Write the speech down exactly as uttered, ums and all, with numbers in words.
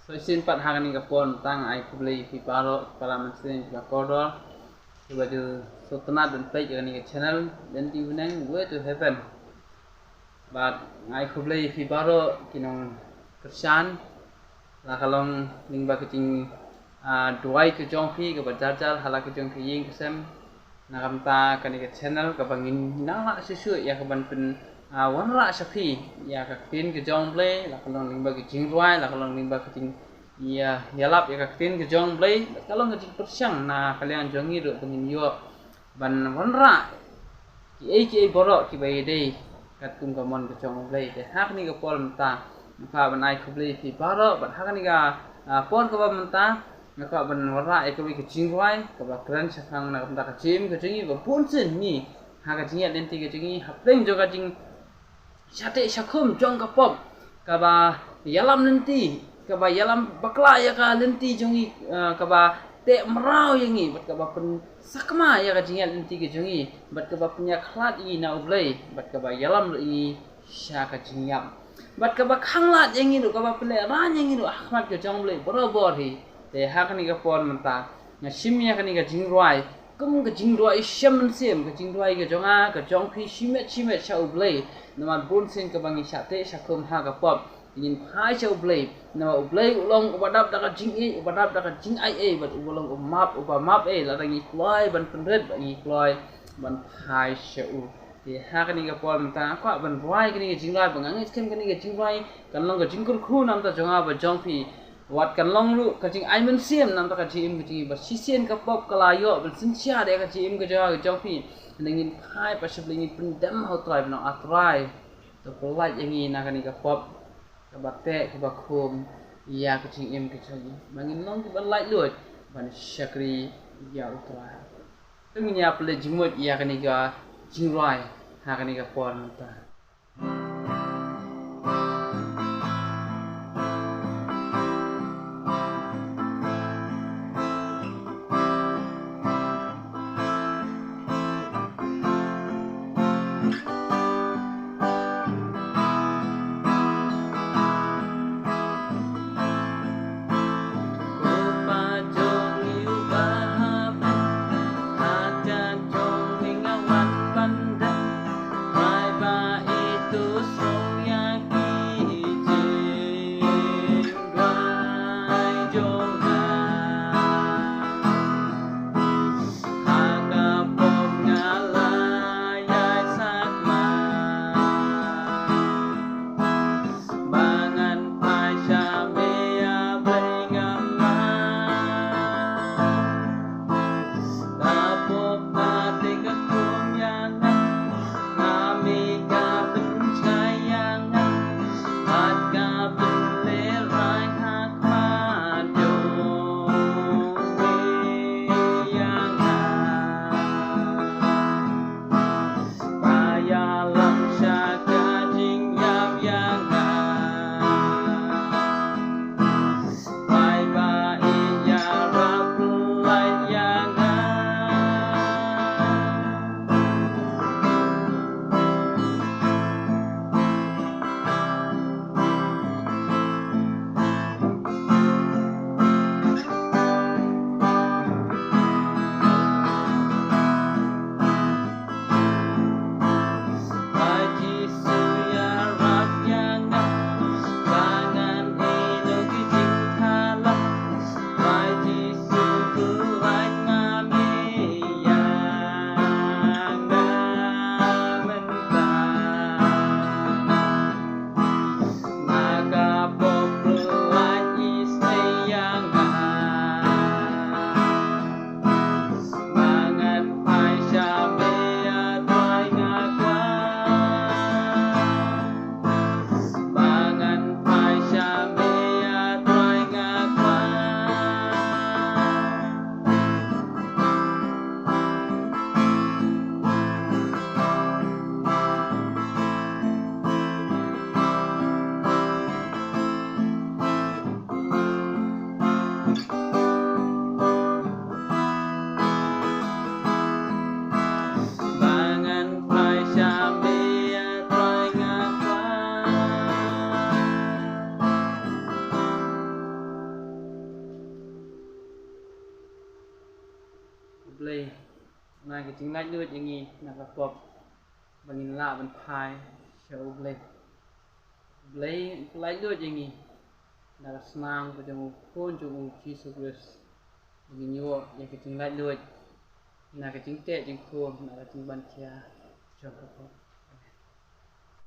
Shisien pat ha kane ka por mynta nga ai khublei ïa phi baroh ki para mynsiem, ki para kordor, kiba ju sngewtynnat ban peit ïa kane ka channel Lynti Bneng Way to Heaven. Bad nga ai khublei ïa phi baroh ki nongkyrshan, la ka long lyngba ka jing, ah, duwai ka jong phi kaba jar jar ha la ka jong ka ïing ka sem. Na ka bynta kane ka channel kaba ngin nang lah shuh shuh ïa kaban pyn, ah, wanrah sha phi ïa ka ktien ka jong U Blei, la ka long lyngba ka jingrwai, la ka long lyngba ka jing, ïa, ïalap ïa ka ktien ka jong U Blei, la ka long ka jingpyrshang na ka liang jong ngi ruh ba ngin ïoh ban wanrah kiei kiei baroh kiba ïadei katkum ka mon ka jong U Blei. Te ha kane ka por mynta nga kwah ban ai khublei ïa phi baroh, bad ha kane ka, ah, por kaba mynta nga kwah ban wanrah ïa kawei ka jingrwai kaba kren shaphang na ka bynta ka jingim ka jong ngi ba bun sien ngi ha ka jingïaid lynti ka jong ngi, hapdeng jong ka jingshah teh shah khum jong ka pop, kaba ïalam lynti, kaba ïalam bakla ïa ka lynti jong ngi, ah, kaba teh mraw ïa ngi, bad kaba pynsakma ïa ka jingïaid lynti ka jong ngi, bad kaba pynïakhlad ïa ngi na U Blei, bad kaba ïalam ruh ïa ngi sha ka jingïap, bad kaba khanglad ïa ngi ruh, kaba pynlehrain ïa ngi ruh ha khmat ka jong U Blei barabor hi. Te ha kane ka por mynta nga shim ïa kane ka jingrwai kum ka jingduwai shem mynsiem, ka jingduwai ka jong nga, ka jong phi, shimet shimet sha U Blei. Namar bun sien kaba ngi shah teh shah khum ha ka pop, ngin phai sha U Blei. Namar U Blei u long uba dap da ka jingïeit, uba dap da ka jingaiei, bad uba long u map, uba map ei, lada ngi kloi ban pynrit, bad ngi kloi ban phai sha u. Te ha kane ka por mynta nga kwah ban rwai kane ka jingrwai, ba nga ngeit skhem kane ka jingrwai kan long ka jingkyrkhu na ka bynta jong nga bad jong phi. Wat kan long ruh ka jingai mynsiem na ka bynta ka jingim ka jong ngi, ba shisien ka pop ka la ïoh ban synshar ïa ka jingim ka jong nga ka jong phi. Hynrei ngin phai pat sha U Blei, ngin pyndem ha U Trai, ban ong, A Trai, to pyllait ïa ngi na kane ka pop kaba teh kaba khum ïa ka jingim ka jong ngi, ba ngin long kiba laitluid ban shakri ïa U Trai. To ngin ïa pynleit jingmut ïa kane ka jingrwai ha kane ka por mynta. Blei, na ka jinglaitluid ïa ngi na ka pop, ba ngin lah ban phai sha U Blei. Blei, laitluid ïa ngi na ka snam ka jong U Khun jong U Jisu Khrist, ba ngin ïoh ïa ka jinglaitluid na ka jingteh jingkhur, na ka jingban khia jong ka pop.